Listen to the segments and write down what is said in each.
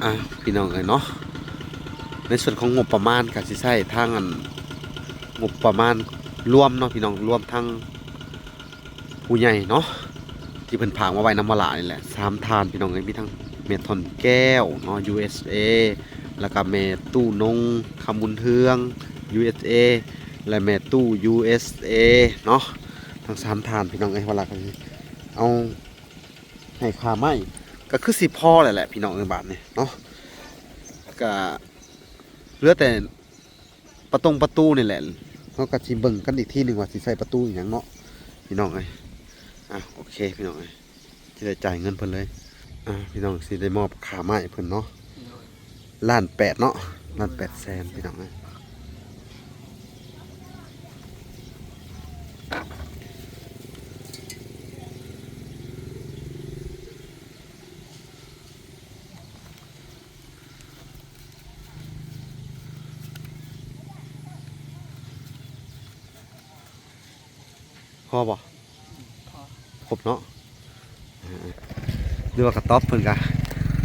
ອ່າ ພີ່ນ້ອງເອີຍເນາະ, ໃນສ່ວນຂອງງົບປະມານກໍຊິໃຊ້ທາງອັນ ງົບປະມານລວມເນາະ ພີ່ນ້ອງ, ລວມທັງຜູ້ໃຫຍ່ເນາະ ທີ່ເພິ່ນຝາກມາໄວ້ນຳວາລານີ້ແຫຼະ ສາມທ່ານ ພີ່ນ້ອງເອີຍ, ມີທັງແມ່ທ່ອນແກ້ວເນາະ ຢູເອສເອ ແລ້ວກໍແມ່ຕູ້ນົງ ຄຳບຸນເຮືອງ ຢູເອສເອ ແລະ ແມ່ຕູ້ ຢູເອສເອ ເນາະ, ທັງສາມທ່ານ ພີ່ນ້ອງເອີຍ. ວາລາກໍຊິເອົາ ໃຫ້ຄ່າໄມ້ ກໍຄືຊິພໍແລ້ວແຫຼະ ພີ່ນ້ອງເອີຍ ບາດນີ້ເນາະ. ກໍເຫຼືອແຕ່ປະຕົງປະຕູນີ້ແຫຼະ, ເຮົາກໍຊິເບິ່ງກັນອີກທີໜຶ່ງວ່າຊິໃສ່ປະຕູອີ່ຫຍັງເນາະ ພີ່ນ້ອງເອີຍ. ອ່ະ ໂອເຄ ພີ່ນ້ອງເອີຍ, ຊິໄດ້ຈ່າຍເງິນເພິ່ນເລີຍ. ອ່ະ ພີ່ນ້ອງ ຊິໄດ້ມອບຄ່າໄມ້ເພິ່ນເນາະ. ລ້ານແປດເນາະ, ລ້ານແປດແສນ ພີ່ນ້ອງເອີຍ. ພໍບໍ່? ຄົບເນາະ. ເອີ ຫຼືວ່າກະຕ໊ອບເພິ່ນກະ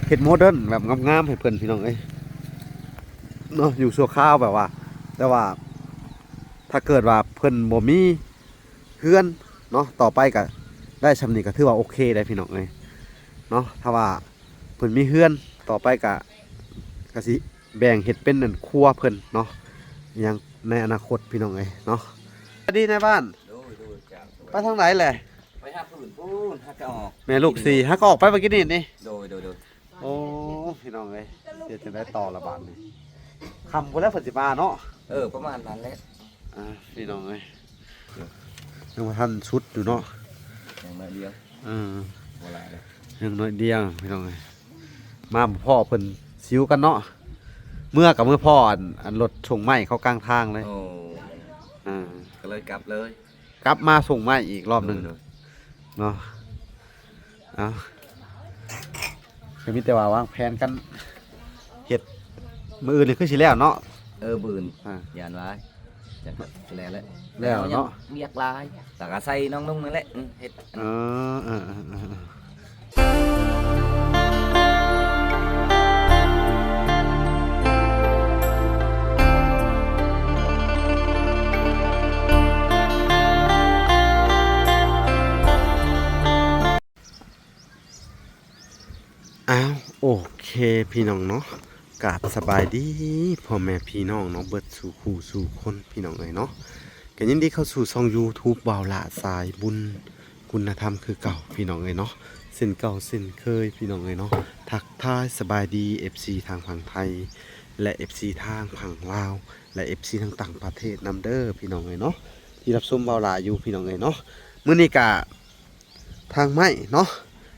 ເຮັດໂມເດີນແບບງາມໆໃຫ້ເພິ່ນ ພີ່ນ້ອງເອີຍເນາະ, ຢູ່ຊົ່ວຄາວແບບວ່າ, ແຕ່ວ່າຖ້າເກີດວ່າເພິ່ນບໍ່ມີເຮືອນເນາະ, ຕໍ່ໄປກະໄດ້ຊ່ຳນີ້ກະຖືວ່າໂອເຄໄດ໋ ພີ່ນ້ອງເອີຍເນາະ. ຖ້າວ່າເພິ່ນມີເຮືອນ ຕໍ່ໄປກະ ກະຊິແບ່ງເຮັດເປັນອັນຄົວເພິ່ນເນາະ ຫຍັງໃນອະນາຄົດ ພີ່ນ້ອງເອີຍເນາະ. ສະບາຍດີນາຍບ້ານ. ໂດຍ ໂດຍ ເຈົ້າ. ໄປທາງໃດແຫຼະ? ໄປຫາຜືນພຸ້ນ ຫາກະອອກ ແມ່ລູກສີ່ ຫາກະອອກໄປເມື່ອກີ້ນີ້ນີ້. ໂດຍ ໂດຍ ໂດຍ. ໂອ້ ພີ່ນ້ອງເອີຍ ເຮັດຈັ່ງໃດຕໍ່ລະບາດນີ້? ຄ່ຳພຸ້ນແຫຼະເພິ່ນຊິມາເນາະ. ເອີ ປະມານນັ້ນແຫຼະ. ອ່າ ພີ່ນ້ອງເອີຍ ຍັງບໍ່ທັນສຸດຢູ່ເນາະ ຍັງໜ້ອຍດຽວ. ເອີ ບໍ່ຫຼາຍເດ້ ຍັງໜ້ອຍດຽວ ພີ່ນ້ອງເອີຍ. ມາບໍ່ພໍ້ເພິ່ນຊິວກັນເນາະ, ເມື່ອກໍເມື່ອພໍ້ອັນ ອັນລົດສົ່ງໄມ້ເຂົ້າກາງທາງເລີຍ. ໂອ້ ອ່າ ກໍເລີຍກັບເລີຍ. ກັບມາສົ່ງໄມ້ອີກລອບໜຶ່ງ ໂດຍ ໂດຍ ເນາະ. ເອົາ ກໍມີແຕ່ວ່າວາງແຜນກັນເຮັດ ມື້ອື່ນນີ້ຄືຊິແລ້ວເນາະ. ເອີ ມື້ອື່ນ ອ່າ ຢ້ານວ່າຈະແລ້ວແຫຼະ ແລ້ວເນາະ ວຽກຫຼາຍ ແລ້ວກໍໃສ່ນ້ອງນຸ່ງນັ້ນແຫຼະ ເຮັດ. ເອີ ເອີ ເອີ ເອີ ເອີ. ອ້າວ ໂອເຄ ພີ່ນ້ອງເນາະ, ກາບສະບາຍດີພໍ່ແມ່ພີ່ນ້ອງເນາະ ເບິດສູ່ຄູ່ສູ່ຄົນ ພີ່ນ້ອງເອີຍເນາະ. ກໍຍິນດີເຂົ້າສູ່ຊ່ອງຢູທູບ ບ່າວຫຼ້າສາຍບຸນ ຄຸນນະທຳຄືເກົ່າ ພີ່ນ້ອງເອີຍເນາະ, ເຊັ່ນເກົ່າເຊັ່ນເຄີຍ ພີ່ນ້ອງເອີຍເນາະ. ທັກທາຍສະບາຍດີເອັຟຊີທາງຝັ່ງໄທ ແລະ ເອັຟຊີທາງຝັ່ງລາວ ແລະ ເອັຟຊີທາງຕ່າງປະເທດນຳເດີ ພີ່ນ້ອງເອີຍເນາະ ທີ່ຮັບຊົມບ່າວຫຼ້າຢູ່ ພີ່ນ້ອງເອີຍເນາະ. ມື້ນີ້ກະ ທາງໄມ້ເນາະ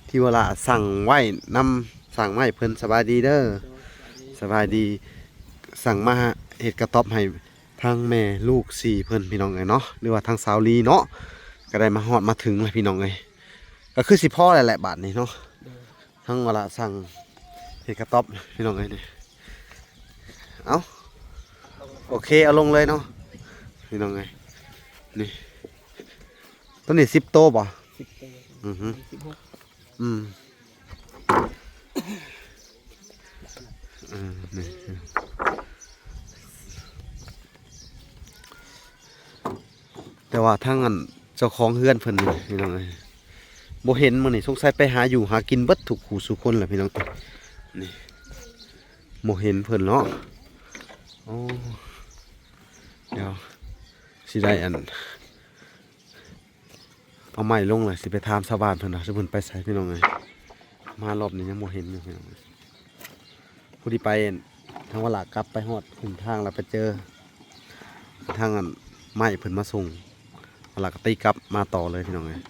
ທີ່ວ່າລະສັ່ງໄວ້ນຳ ສັ່ງໄມ້ເພິ່ນ. ສະບາຍດີເດີ. ໂດຍ ສະບາຍດີ. ສະບາຍດີ. ສັ່ງມາເຮັດກະຕ໊ອບໃຫ້ທາງແມ່ລູກສີ່ເພິ່ນ ພີ່ນ້ອງເອີຍເນາະ ຫຼືວ່າທາງສາວລີເນາະ, ກໍໄດ້ມາຮອດມາເຖິງແລ້ວ ພີ່ນ້ອງເອີຍ. ກໍຄືຊິພໍແລ້ວແຫຼະບາດນີ້ເນາະ. ໂດຍ ທາງວ່າລະສັ່ງເຮັດກະຕ໊ອບ ພີ່ນ້ອງເອີຍນີ້. ເອົາ ໂອເຄ ເອົາລົງເລີຍເນາະ ພີ່ນ້ອງເອີຍ. ນີ້ ຕົວນີ້ສິບໂຕບໍ່? ສິບໂຕ. ອືຮຶ ສິບຫົກ. ອືມ ເອີ ນີ້ ແຕ່ວ່າທາງອັນເຈົ້າຂອງເຮືອນເພິ່ນນີ້ ພີ່ນ້ອງເອີຍ ບໍ່ເຫັນມື້ນີ້, ສົງໄສໄປຫາຢູ່ຫາກິນເບິດທຸກຜູ້ສູ່ຄົນແຫຼະ ພີ່ນ້ອງ. ນີ້ ບໍ່ເຫັນເພິ່ນເນາະ. ໂອ້ ດຽວຊິໄດ້ອັນ ເອົາໄມ້ລົງແລ້ວຊິໄປຖາມຊາວບ້ານເພິ່ນວ່າ ເພິ່ນໄປໃສ ພີ່ນ້ອງເອີຍ. ມາລອບນີ້ຍັງບໍ່ເຫັນຢູ່ ພີ່ນ້ອງເອີຍ. ຜູ້ທີ່ໄປທາງວະລະ ກັບໄປຮອດເສັ້ນທາງແລ້ວໄປເຈີທາງອັນໄມ້ເພິ່ນມາສົ່ງ ວະລະກໍຕີກັບມາຕໍ່ເລີຍ ພີ່ນ້ອງເອີຍ. ເ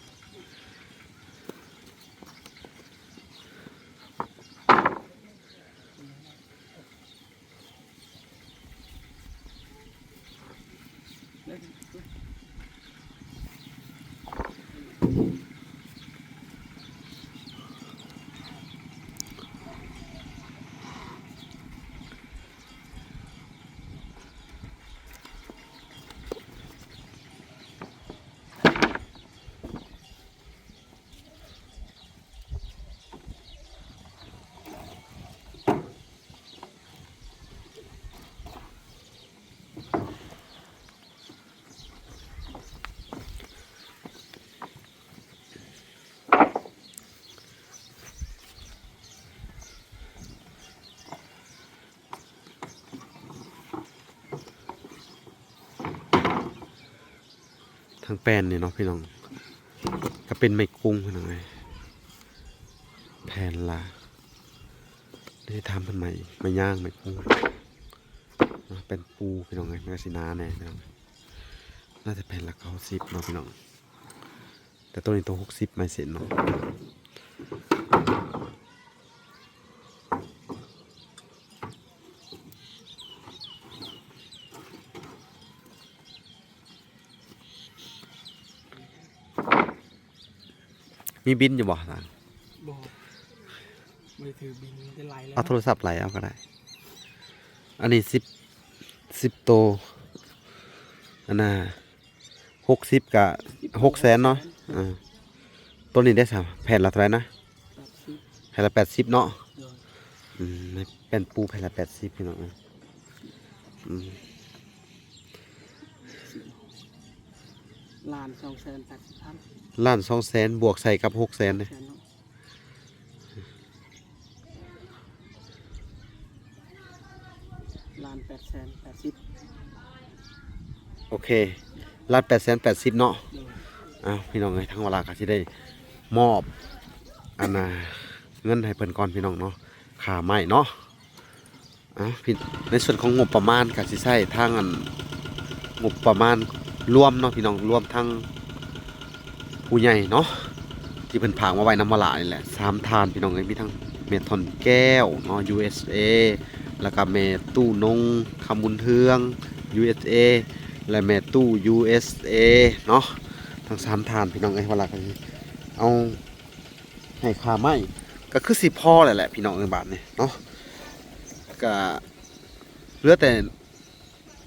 ແປ້ນນີ້ເນາະພີ່ນ້ອງ ກໍເປັນໄມ້ກຸ້ງພີ່ນ້ອງເອີຍ ແຜ່ນລະ ໄດ້ຖາມເພິ່ນໃໝ່ ໄມ້ຍາງ ໄມ້ກຸ້ງເນາະ ແປ້ນປູພີ່ນ້ອງເອີຍ ມັນກໍຊິໜາແດ່ພີ່ນ້ອງ ໜ້າຈະແຜ່ນລະເກົ້າສິບເນາະພີ່ນ້ອງ ແຕ່ໂຕນີ້ໂຕຫົກສິບ ໄມ້ເສັ້ນເນາະ. ມີບິນຢູ່ບໍ່? ບໍ່ ບໍ່ໄດ້ຖືບິນ ມີແຕ່ໄລ່ແລ້ວ ເອົາໂທລະສັບໄລ່ເອົາກໍໄດ້. ອັນນີ້ສິບ ສິບໂຕ ອັນນ່າ ຫົກສິບກະຫົກແສນເນາະ. ເອີ ໂຕນີ້ເດ້ຊະ ແຜ່ນລະເທົ່າໃດນະ? ແປດສິບ ແຜ່ນລະແປດສິບເນາະ. ໂດຍ ອືມ ແປ້ນປູແຜ່ນລະແປດສິບ ພີ່ນ້ອງເອີຍ. ອືມ ລ້ານສອງແສນແປດສິບພັນ ລ້ານສອງແສນ ບວກໃສ່ກັບຫົກແສນເດ້ ແສນເນາະ. ລ້ານແປດແສນແປດສິບ ໂອເຄ ລ້ານແປດແສນແປດສິບເນາະ. ໂດຍ ອ້າວ ພີ່ນ້ອງເອີຍ ທາງວາລາກໍຊິໄດ້ມອບ ອັນນ່າ ເງິນໃຫ້ເພິ່ນກ່ອນ ພີ່ນ້ອງເນາະ ຄ່າໄມ້ເນາະ. ອ່າ ພີ່ ໃນສ່ວນຂອງງົບປະມານກໍຊິໃຊ້ທາງອັນ ງົບປະມານລວມເນາະ ພີ່ນ້ອງ ລວມທັງຜູ້ໃຫຍ່ເນາະ ທີ່ເພິ່ນຝາກມາໄວ້ນຳວາລານີ້ແຫຼະ ສາມທ່ານ ພີ່ນ້ອງເອີຍ ມີທັງແມ່ທ່ອນແກ້ວເນາະ ຢູເອສເອ ແລ້ວກໍແມ່ຕູ້ນົງ ຄຳບຸນເຮືອງ ຢູເອສເອ ແລະ ແມ່ຕູ້ ຢູເອສເອ ເນາະ ທັງສາມທ່ານ ພີ່ນ້ອງເອີຍ. ວາລາກໍຊິເອົາ ໃຫ້ຄ່າໄມ້ ກໍຄືຊິພໍແລ້ວແຫຼະ ພີ່ນ້ອງເອີຍ ບາດນີ້ເນາະ. ກໍເຫຼືອແຕ່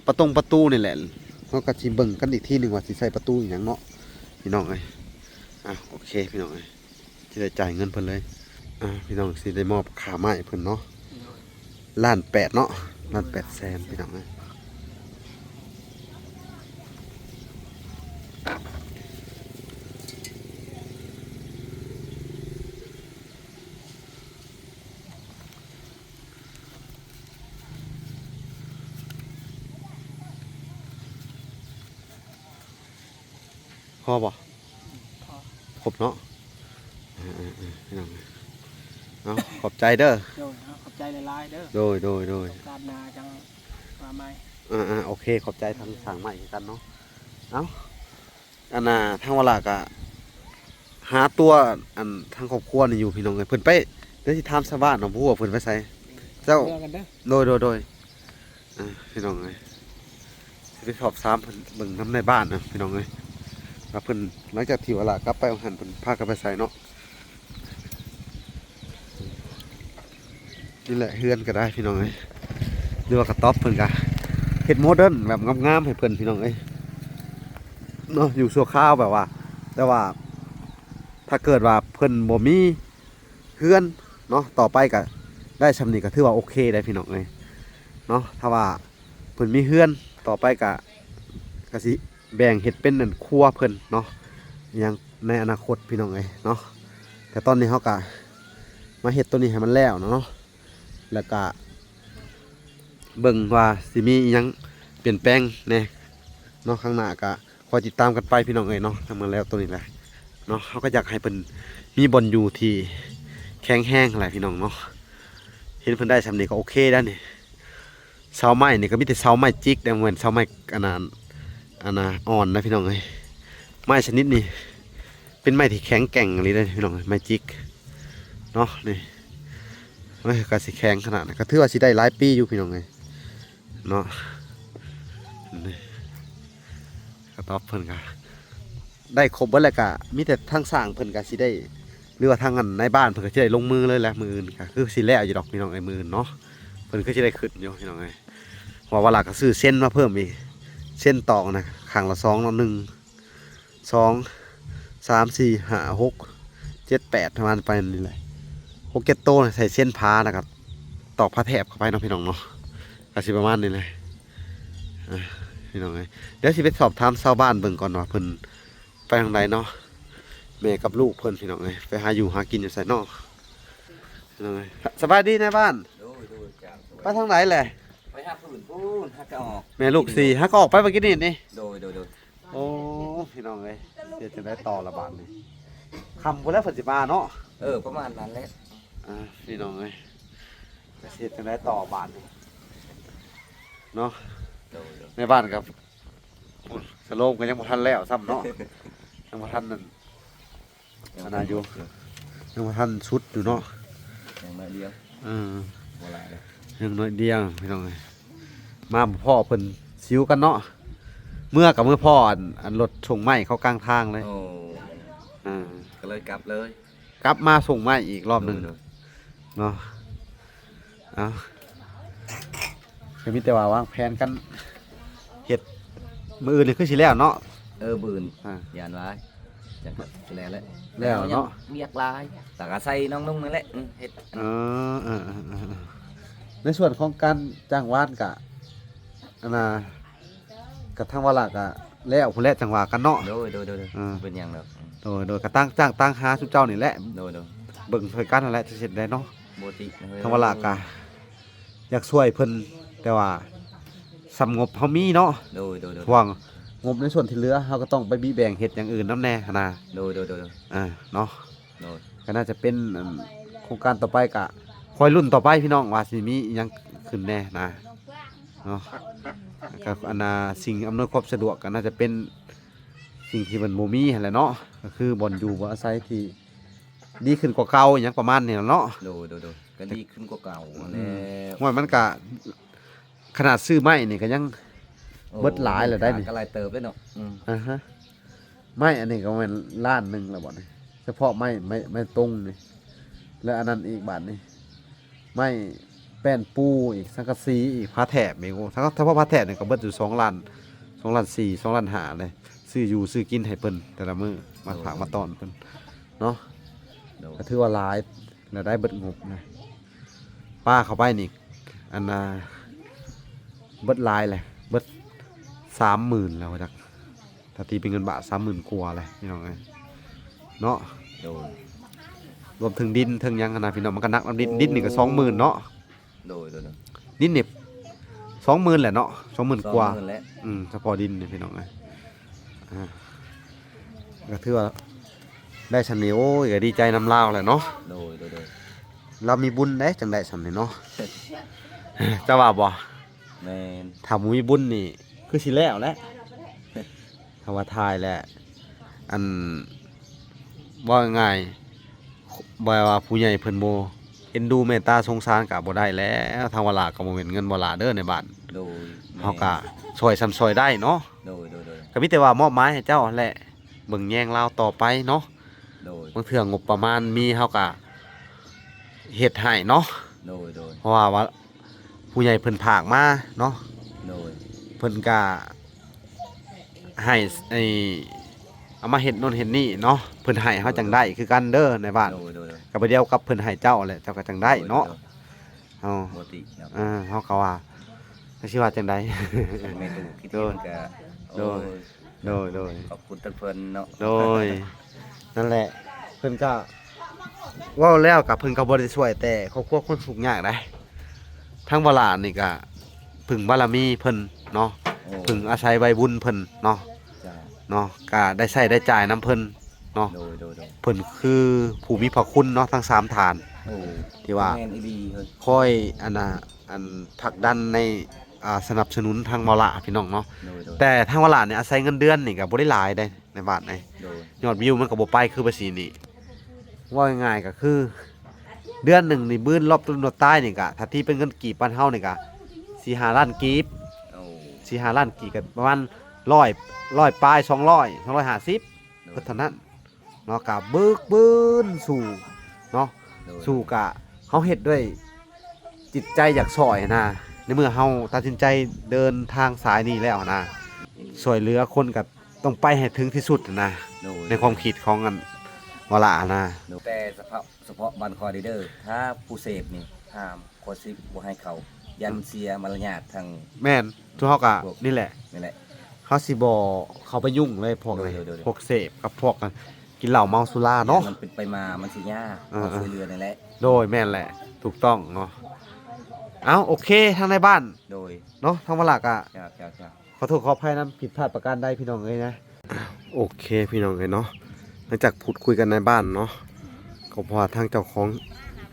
ປະຕົງປະຕູນີ້ແຫຼະ ເຮົາກໍຊິເບິ່ງກັນອີກທີໜຶ່ງວ່າຊິໃສ່ປະຕູອີ່ຫຍັງເນາະ ພີ່ນ້ອງເອີຍ. ອ່າ ໂອເຄ ພີ່ນ້ອງເອີຍ ຊິໄດ້ຈ່າຍເງິນເພິ່ນເລີຍ. ອ່າ ພີ່ນ້ອງ ຊິໄດ້ມອບຄ່າໄມ້ເພິ່ນເນາະ. ລ້ານແປດເນາະ ລ້ານແປດແສນ ພີ່ນ້ອງເອີຍ. ພໍບໍ່? ພໍ ຄົບເນາະ. ເອີໆໆ ພີ່ນ້ອງເອີຍ ເອົາ ຂອບໃຈເດີ. ໂດຍ ເອົາ ຂອບໃຈຫຼາຍໆເດີ. ໂດຍໆໆ ໂອກາດໜ້າຈັ່ງວ່າໃໝ່. ອ່າໆ ໂອເຄ ຂອບໃຈທາງຊ່າງໃໝ່ຄືກັນເນາະ. ເອົາ ອັນນ່າ ທາງວາລາກະຫາຕົວ ອັນ ທາງຄອບຄົວນີ້ຢູ່ ພີ່ນ້ອງເອີຍ. ເພິ່ນໄປ ດຽວຊິຖາມຊາວບ້ານເນາະ ບໍ່ຮູ້ວ່າເພິ່ນໄປໃສ. ເຈົ້າ ເດີກັນເດີ. ໂດຍໆໆ ອ່າ ພີ່ນ້ອງເອີຍ ຊິໄປສອບຖາມເພິ່ນເບິ່ງນຳໃນບ້ານນະ ພີ່ນ້ອງເອີຍ ວ່າເພິ່ນ ຫຼັງຈາກທີ່ວາລາກັບໄປວ່າຫັ້ນ ເພິ່ນພາກັນໄປໃສເນາະ. ນີ້ແຫຼະເຮືອນກໍໄດ້ ພີ່ນ້ອງເອີຍ ຫຼືວ່າກະຕ໊ອບ ເພິ່ນກະເຮັດໂມເດີນແບບງາມໆໃຫ້ເພິ່ນ ພີ່ນ້ອງເອີຍເນາະ ຢູ່ຊົ່ວຄາວແບບວ່າ. ແຕ່ວ່າຖ້າເກີດວ່າເພິ່ນບໍ່ມີ ເຮືອນເນາະ ຕໍ່ໄປກະໄດ້ຊ່ຳນີ້ກະຖືວ່າໂອເຄໄດ໋ ພີ່ນ້ອງເອີຍເນາະ. ຖ້າວ່າເພິ່ນມີເຮືອນຕໍ່ໄປກະ ກະຊິແບ່ງເຮັດເປັນອັນຄົວເພິ່ນເນາະ ອີ່ຫຍັງໃນອະນາຄົດ ພີ່ນ້ອງເອີຍເນາະ. ແຕ່ຕອນນີ້ເຮົາກະມາເຮັດໂຕນີ້ໃຫ້ມັນແລ້ວເນາະ ແລ້ວກະເບິ່ງວ່າຊິມີອີ່ຫຍັງປ່ຽນແປງແດ່ເນາະ ຂ້າງໜ້າກະ ຄອຍຕິດຕາມກັນໄປ ພີ່ນ້ອງເອີຍເນາະ. ທາງເມືອງແລ້ວໂຕນີ້ແຫຼະເນາະ ເຮົາກໍຢາກໃຫ້ເພິ່ນມີບ່ອນຢູ່ທີ່ແຂງແຮງຫັ້ນແຫຼະ ພີ່ນ້ອງເນາະ. ເຫັນເພິ່ນໄດ້ຊ່ຳນີ້ກໍໂອເຄແລ້ວນີ້. ເສົາໄມ້ນີ້ກໍມີແຕ່ເສົາໄມ້ຈິກເດ້ ບໍ່ແມ່ນເສົາໄມ້ອັນນັ້ນ ອັນນ່າ ອ່ອນນະ ພີ່ນ້ອງເອີຍ. ໄມ້ຊະນິດນີ້ເປັນໄມ້ທີ່ແຂງແກ່ງອີ່ຫຼີເດ້ ພີ່ນ້ອງເອີຍ ໄມ້ຈິກເນາະ. ນີ້ ເອີ ກໍຊິແຂງຂະໜາດ ກໍຖືວ່າຊິໄດ້ຫຼາຍປີຢູ່ ພີ່ນ້ອງເອີຍເນາະ. ນີ້ ກະຕ໊ອບເພິ່ນກະໄດ້ຄົບເບິດແລ້ວ ກະມີແຕ່ທາງຊ່າງເພິ່ນກະຊິໄດ້ ຫຼືວ່າທາງອັນນາຍບ້ານເພິ່ນກະຊິໄດ້ລົງມືເລີຍແຫຼະ. ມື້ອື່ນກະຄືຊິແລ້ວຢູ່ດອກ ພີ່ນ້ອງເອີຍ ມື້ອື່ນເນາະ ເພິ່ນຄືຊິໄດ້ຂຶ້ນຢູ່ ພີ່ນ້ອງເອີຍ. ເພາະວ່າວາລາກະຊື້ເສັ້ນມາເພີ່ມອີກ ເສັ້ນຕອກນະ ຂ້າງລະສອງເນາະ ໜຶ່ງ ສອງ ສາມ ສີ່ ຫ້າ ຫົກ ເຈັດ ແປດ ປະມານໄປນີ້ແຫຼະ ຫົກເຈັດໂຕ ໃສ່ເສັ້ນຜ້າ ແລ້ວກໍຕອກຜ້າແຖບເຂົ້າໄປເນາະ ພີ່ນ້ອງເນາະ. ກໍຊິປະມານນີ້ແຫຼະ ອ່າ ພີ່ນ້ອງເອີຍ. ດຽວຊິໄປສອບຖາມຊາວບ້ານເບິ່ງກ່ອນວ່າເພິ່ນໄປທາງໃດເນາະ ແມ່ກັບລູກເພິ່ນ ພີ່ນ້ອງເອີຍ ໄປຫາຢູ່ຫາກິນຢູ່ໃສເນາະ ພີ່ນ້ອງເອີຍ. ສະບາຍດີນາຍບ້ານ. ໂດຍໆ ເຈົ້າ ໄປທາງໃດແຫຼະ? ໄປຫາຜືນພຸ້ນ ຫາກະອອກ ແມ່ລູກສີ່ ຫາກະອອກໄປເມື່ອກີ້ນີ້ນີ້. ໂດຍໆໆ. ໂອ້ ພີ່ນ້ອງເອີຍ ເຮັດຈັ່ງໃດຕໍ່ລະບາດນີ້? ຄ່ຳພຸ້ນແຫຼະເພິ່ນຊິມາເນາະ. ເອີ ປະມານນັ້ນແຫຼະ. ອ່າ ພີ່ນ້ອງເອີຍ ຈະເຮັດຈັ່ງໃດຕໍ່ບາດນີ້ເນາະ? ໂດຍໆ ໃນບ້ານກໍ ສະໂລມກໍຍັງບໍ່ທັນແລ້ວຊ້ຳເນາະ ຍັງບໍ່ທັນນັ້ນ ອັນນັ້ນຢູ່ ຍັງບໍ່ທັນສຸດຢູ່ເນາະ ຍັງໜ້ອຍດຽວ. ເອີ ບໍ່ຫຼາຍເດ້ ຍັງໜ້ອຍດຽວພີ່ນ້ອງເອີຍ. ມາບໍ່ພໍ້ເພິ່ນຊິວກັນເນາະ ເມືອກໍເມືອພໍ້ອັນ ອັນລົດສົ່ງໄມ້ເຂົ້າກາງທາງເລີຍ. ໂອ້ ອ່າ ກໍເລີຍກັບເລີຍ ກັບມາສົ່ງໃໝ່ອີກລອບໜຶ່ງ ໂດຍໆ ເນາະ. ເອົາ ກໍມີແຕ່ວ່າວາງແຜນກັນເຮັດ ມື້ອື່ນນີ້ຄືຊິແລ້ວເນາະ. ເອີ ມື້ອື່ນ ອ່າ ຢ້ານວ່າຈະແລ້ວແຫຼະ ແລ້ວເນາະ ວຽກຫຼາຍ ແລ້ວກໍໃສ່ນ້ອງນຸ່ງນັ້ນແຫຼະ ເຮັດ. ເອີ ເອີ ໃນສ່ວນຂອງການຈ້າງວານກະ ອັນນ່າ ກະທາງວາລະກະແລ້ວພຸ້ນແຫຼະ ຈັ່ງວ່າກັນເນາະ. ໂດຍໆ ເອີ ບໍ່ເປັນຫຍັງດອກ. ໂດຍໆ ກະຕັ້ງ ຈ້າງຕັ້ງຫາຊຸມເຈົ້ານີ້ແຫຼະ ໂດຍໆ ເບິ່ງຊ່ວຍກັນຫັ້ນແຫຼະ ຈະເຮັດໄດ້ເນາະ. ບໍ່ຕິ ທາງວາລະກະຢາກຊ່ວຍເພິ່ນ ແຕ່ວ່າສ່ຳງົບເຮົາມີເນາະ. ໂດຍໆ ພວກງົບໃນສ່ວນທີ່ເຫຼືອ ເຮົາກໍຕ້ອງໄປບີແບ່ງເຮັດຢ່າງອື່ນນຳແດ່ຫັ້ນນະ. ໂດຍໆ ອ່າ ເນາະ. ໂດຍ ກໍໜ້າຈະເປັນ ອັນ ໂຄງການຕໍ່ໄປ ກະຄອຍລຸ້ນຕໍ່ໄປພີ່ນ້ອງ ວ່າຊິມີອີ່ຫຍັງຂຶ້ນແດ່ນະເນາະ. ກໍອັນນ່າ ສິ່ງອຳນວຍຄວາມສະດວກກໍໜ້າຈະເປັນສິ່ງທີ່ມັນບໍ່ມີຫັ້ນແຫຼະເນາະ ກໍຄືບ່ອນຢູ່ບ່ອນອາໄສທີ່ດີຂຶ້ນກວ່າເກົ່າ ອີ່ຫຍັງປະມານນີ້ແຫຼະເນາະ. ໂດຍໆ ກໍດີຂຶ້ນກວ່າເກົ່າຫັ້ນແຫຼະ. ໂອ້ຍ ມັນກະ ຂະໜາດຊື້ໄມ້ນີ້ກໍຍັງ ໂອ້ ເບິດຫຼາຍແລ້ວໄດ໋ນີ້ ກໍຫຼາຍເຕີບເດ້ເນາະ. ອືມ ອ່າຮະ ໄມ້ອັນນີ້ກໍແມ່ນລ້ານໜຶ່ງແລ້ວບໍ່ນີ້ ສະເພາະໄມ້ ໄມ້ ໄມ້ຕົງນີ້ ແລ້ວອັນນັ້ນອີກບາດນີ້ ໄມ້ແປ້ນປູອີກ ສັງກະສີອີກ ຜ້າແຖບອີກ. ໂອ້ ສະເພາະຜ້າແຖບນີ້ກໍເບິດຢູ່ສອງລ້ານ ສອງລ້ານສີ່ ສອງລ້ານຫ້າເລີຍ ຊື້ຢູ່ຊື້ກິນໃຫ້ເພິ່ນແຕ່ລະມື້ ມາຝາກມາຕ້ອນເພິ່ນເນາະ. ໂດຍ ກໍຖືວ່າຫຼາຍ ລາຍໄດ້ເບິດງົບນະ ປາເຂົ້າໄປນີ້ ອັນນ່າ ເບິດຫຼາຍແຫຼະ ເບິດສາມໝື່ນແລ້ວວ່າຈັກ ຖ້າຕີເປັນເງິນບາດສາມໝື່ນກວ່າແຫຼະພີ່ນ້ອງເອີຍເນາະ. ໂດຍ ລວມເຖິງດິນເຖິງຫຍັງຫັ້ນນະພີ່ນ້ອງ ມັນກໍໜັກນຳດິນ. ໂອ້ ດິນນີ້ກໍສອງໝື່ນເນາະ. ໂດຍໆ ດິນນີ້ສອງໝື່ນແຫຼະເນາະ ສອງໝື່ນກວ່າ ສອງໝື່ນແຫຼະ. ອືມ ສະເພາະດິນນີ້ພີ່ນ້ອງເອີຍ ອ່າ ກໍຖືວ່າໄດ້ສ່ຳນີ້ ໂອ້ຍ ກໍດີໃຈນຳລາວແຫຼະເນາະ. ໂດຍໆ ລາວມີບຸນເດ້ ຈັ່ງໄດ້ສ່ຳນີ້ເນາະ ເຈົ້າວ່າບໍ່? ແມ່ນ ຖ້າບໍ່ມີບຸນນີ້ຄືຊິແລ້ວແຫຼະ ຖ້າວ່າຖ່າຍແຫຼະ ອັນ ເວົ້າງ່າຍໆ ແບບວ່າຜູ້ໃຫຍ່ເພິ່ນບໍ່ເອັນດູເມດຕາສົງສານກໍບໍ່ໄດ້ແລ້ວ. ທາງວາລາກໍບໍ່ແມ່ນເງິນວາລາເດີໃນບ້ານ. ໂດຍ ເຮົາກໍ ແມ່ນ ຊ່ອຍສ່ຳຊ່ອຍໄດ້ເນາະ. ໂດຍໆໆ ກໍມີແຕ່ວ່າມອບໝາຍໃຫ້ເຈົ້າຫັ້ນແຫຼະ ເບິ່ງແຍງລາວຕໍ່ໄປເນາະ. ໂດຍ ບາງເທື່ອງົບປະມານມີເຮົາກໍເຮັດໃຫ້ເນາະ. ໂດຍໆ ເພາະວ່າ ວ່າ ຜູ້ໃຫຍ່ເພິ່ນຝາກມາເນາະ. ໂດຍ ເພິ່ນກະໃຫ້ ໃຫ້ເອົາມາເຮັດໂນ່ນເຮັດນີ້ເນາະ ເພິ່ນໃຫ້ເຮົາຈັ່ງໄດ້ຄືກັນເດີໃນບ້ານ. ໂດຍໆໆ ກໍບໍ່ດຽວກັບເພິ່ນໃຫ້ເຈົ້າແຫຼະ ເຈົ້າກໍຈັ່ງໄດ້ເນາະ. ໂດຍໆ ເຮົາ ບໍ່ຕິເນາະ ເອີ ເຮົາກໍວ່າ ຈັກຊິວ່າຈັ່ງໃດ ແມ່ຕູ້ຄິດ ໂດຍ ເພິ່ນກະ ໂດຍ ໂອ້ຍ ໂດຍໆ ຂອບຄຸນທາງເພິ່ນເນາະ. ໂດຍ ນັ້ນແຫຼະ ເພິ່ນກໍເວົ້າແລ້ວກໍ ເພິ່ນກໍບໍ່ໄດ້ຊ່ວຍແຕ່ຄອບຄົວຄົນທຸກຍາກໃດ໋. ທາງວາລານີ້ກໍເພິ່ງບາລະມີເພິ່ນເນາະ. ໂອ້ ເພິ່ງອາໄສໃບບຸນເພິ່ນເນາະ. ເຈົ້າ ເນາະ ກໍໄດ້ໃຊ້ໄດ້ຈ່າຍນຳເພິ່ນເນາະ. ໂດຍໆໆ ເພິ່ນຄືຜູ້ມີພະຄຸນເນາະ ທັງສາມທ່ານ. ໂອ້ ທີ່ວ່າ ແມ່ນອີ່ຫຼີເຮີ້ຍ ຄອຍ ອັນນ່າ ອັນ ຜັກດັນໃນ ອ່າ ສະໜັບສະໜູນທາງວາລາພີ່ນ້ອງເນາະ. ໂດຍໆ ແຕ່ທາງວາລານີ້ອາໄສເງິນເດືອນນີ້ກໍບໍ່ໄດ້ຫຼາຍໃດ໋ ໃນບ້ານນີ້. ໂດຍ ຍອດວິວມັນກໍບໍ່ໄປຄືວ່າຊີ້ນີ້ ເວົ້າງ່າຍໆກໍຄື ເດືອນໜຶ່ງນີ້ ບືນລອບຕົ້ນນວດຕາຍນີ້ກະ ຖ້າຕີເປັນເງິນກີບບ້ານເຮົານີ້ກະ ສີ່ຫ້າລ້ານກີບ. ໂອ້ ສີ່ຫ້າລ້ານກີບ ກໍປະມານຮ້ອຍ ຮ້ອຍປາຍ ສອງຮ້ອຍ ສອງຮ້ອຍຫ້າສິບ ໂດຍ ເທົ່ານັ້ນເນາະ. ກະເບີກບືນສູ່ເນາະ. ໂດຍ ສູ່ກະ ເຮົາເຮັດດ້ວຍຈິດໃຈຢາກຊ່ອຍນະ ໃນເມື່ອເຮົາຕັດສິນໃຈເດີນທາງສາຍນີ້ແລ້ວນະ ຊ່ວຍເຫຼືອຄົນກະ ຕ້ອງໄປໃຫ້ເຖິງທີ່ສຸດນະ. ໂດຍ ໃນຄວາມຄິດຂອງອັນວາລະນະ. ໂດຍ ແຕ່ສະເພາະ ສະເພາະບ້ານຂ້ອຍເດີ ຖ້າຜູ້ເສບນີ້ຫ້າມ ຂ້ອຍຊິບໍ່ໃຫ້ເຂົ້າ ຢ້ານເສຍມາລະຍາດທາງ. ແມ່ນ ທຸເຮົາກະ ພວກນີ້ແຫຼະ ນີ້ແຫຼະ ເຮົາຊິບໍ່ເຂົ້າໄປຫຍຸ້ງເລີຍພວກນີ້. ໂດຍໆໆ ພວກເສບກັບພວກກິນເຫຼົ້າເມົາສຸລາເນາະ. ມັນເປັນໄປມາມັນຊິຍາກ ເອີໆ ເຮົາຊ່ວຍເຫຼືອນີ້ແຫຼະ. ໂດຍ ແມ່ນແຫຼະ ຖືກຕ້ອງເນາະ. ເອົ້າ ໂອເຄ ທາງໃນບ້ານ ໂດຍ ເນາະ ທາງວາລະກະ ເຈົ້າໆໆ ຂໍໂທດຂໍອະໄພນຳ ຜິດພາດປະການໃດພີ່ນ້ອງເອີຍນະ. ໂອເຄພີ່ນ້ອງເອີຍເນາະ ຫຼັງຈາກພູດຄຸຍກັນໃນບ້ານເນາະ ກໍເພາະວ່າທາງເຈົ້າຂອງ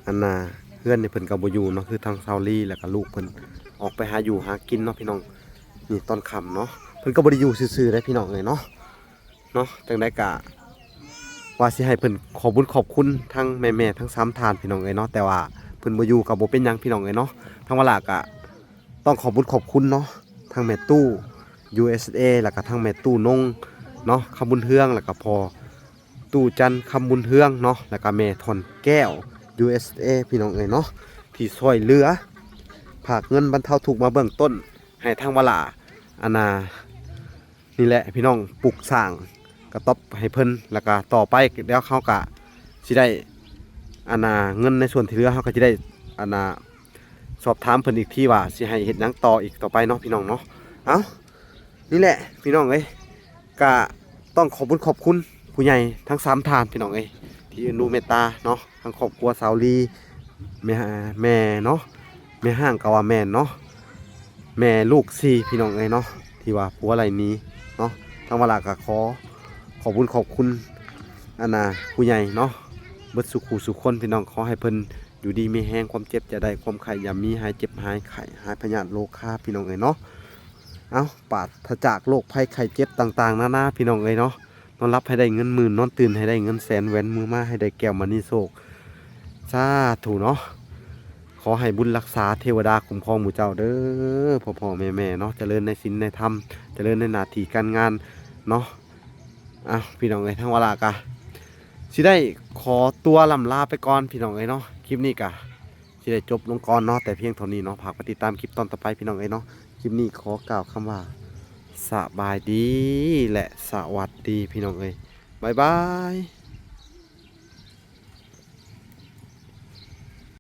ອັນນ່າເຮືອນນີ້ເພິ່ນກໍບໍ່ຢູ່ເນາະ ຄືທາງຊາວລີ ແລ້ວກໍລູກເພິ່ນອອກໄປຫາຢູ່ຫາກິນເນາະພີ່ນ້ອງ. ນີ້ຕອນຄ່ຳເນາະ ເພິ່ນກໍບໍ່ໄດ້ຢູ່ຊື່ໆເດ້ພີ່ນ້ອງເອີຍເນາະ ເນາະ ຈັ່ງໃດກະວ່າຊິໃຫ້ເພິ່ນຂອບບຸນຂອບຄຸນທັງແມ່ໆທັງສາມທ່ານພີ່ນ້ອງເອີຍເນາະ ແຕ່ວ່າເພິ່ນບໍ່ຢູ່ກໍບໍ່ເປັນຫຍັງພີ່ນ້ອງເອີຍເນາະ. ທາງວາລາກະ ຕ້ອງຂອບບຸນຂອບຄຸນເນາະ ທັງແມ່ຕູ້ ຢູເອສເອ ແລ້ວກະທັງແມ່ຕູ້ນົງເນາະ ຄຳບຸນເຮືອງ ແລ້ວກະພໍ່ຕູ້ຈັນ ຄຳບຸນເຮືອງເນາະ ແລ້ວກະແມ່ທ່ອນແກ້ວ ຢູເອສເອ ພີ່ນ້ອງເອີຍເນາະ ທີ່ຊ່ວຍເຫຼືອ ຝາກເງິນບັນເທົາທຸກມາເບື້ອງຕົ້ນໃຫ້ທາງວາລາ ອັນນ່າ ນີ້ແຫຼະພີ່ນ້ອງ ປຸກສ້າງກະຕ໊ອບໃຫ້ເພິ່ນ ແລ້ວກະຕໍ່ໄປແລ້ວເຮົາກະຊິໄດ້ ອັນນ່າ ເງິນໃນສ່ວນທີ່ເຫຼືອເຮົາກໍຊິໄດ້ ອັນນ່າ ສອບຖາມເພິ່ນອີກທີວ່າຊິໃຫ້ເຮັດຫຍັງຕໍ່ອີກຕໍ່ໄປເນາະພີ່ນ້ອງເນາະ. ເອົ້າ ນີ້ແຫຼະພີ່ນ້ອງເອີຍ ກະຕ້ອງຂອບບຸນຂອບຄຸນຜູ້ໃຫຍ່ທັງສາມທ່ານພີ່ນ້ອງເອີຍ ທີ່ອະນຸເມດຕາເນາະ ທັງຄອບຄົວສາວລີ ແມ່ ແມ່ເນາະ ແມ່ຮ້າງກໍວ່າແມ່ນເນາະ ແມ່ລູກສີ່ພີ່ນ້ອງເອີຍເນາະ ທີ່ວ່າຜົວໄລ່ໜີເນາະ. ທາງວາລາກໍຂໍຂອບບຸນຂອບຄຸນ ອັນນ່າ ຜູ້ໃຫຍ່ເນາະ ເບິດສູ່ຄູ່ສູ່ຄົນພີ່ນ້ອງ ຂໍໃຫ້ເພິ່ນຢູ່ດີມີແຮງ ຄວາມເຈັບຢ່າໄດ້ ຄວາມໄຂ້ຢ່າມີ ຫາຍເຈັບຫາຍໄຂ້ ຫາຍພະຍາດໂລຄາພີ່ນ້ອງເອີຍເນາະ. ເອົ້າ ປາສຈາກໂລກໄພໄຂ້ເຈັບຕ່າງໆນານາພີ່ນ້ອງເອີຍເນາະ ນອນຫຼັບໃຫ້ໄດ້ເງິນໝື່ນ ນອນຕື່ນໃຫ້ໄດ້ເງິນແສນ ແຫວນມືມາໃຫ້ໄດ້ແກ້ວມະນີໂຊກ ສາທຸເນາະ. ຂໍໃຫ້ບຸນລັກສາ ເທວະດາຄຸ້ມຄອງໝູ່ເຈົ້າເດີ ພໍ່ໆແມ່ໆເນາະ ຈະເລີນໃນສິນໃນທຳ ຈະເລີນໃນໜ້າທີ່ການງານເນາະ. ເອົ້າ ພີ່ນ້ອງເອີຍ ທາງວາລາກະຊິໄດ້ຂໍຕົວລ່ຳລາໄປກ່ອນພີ່ນ້ອງເອີຍເນາະ ຄລິບນີ້ກະຊິໄດ້ຈົບລົງກ່ອນເນາະ ແຕ່ພຽງເທົ່ານີ້ເນາະ. ຝາກໄປຕິດຕາມຄລິບຕອນຕໍ່ໄປພີ່ນ້ອງເອີຍເນາະ. ຄລິບນີ້ຂໍກ່າວຄຳວ່າ ສະບາຍດີ ແລະ ສະຫວັດດີພີ່ນ້ອງເອີຍ ບາຍບາຍ.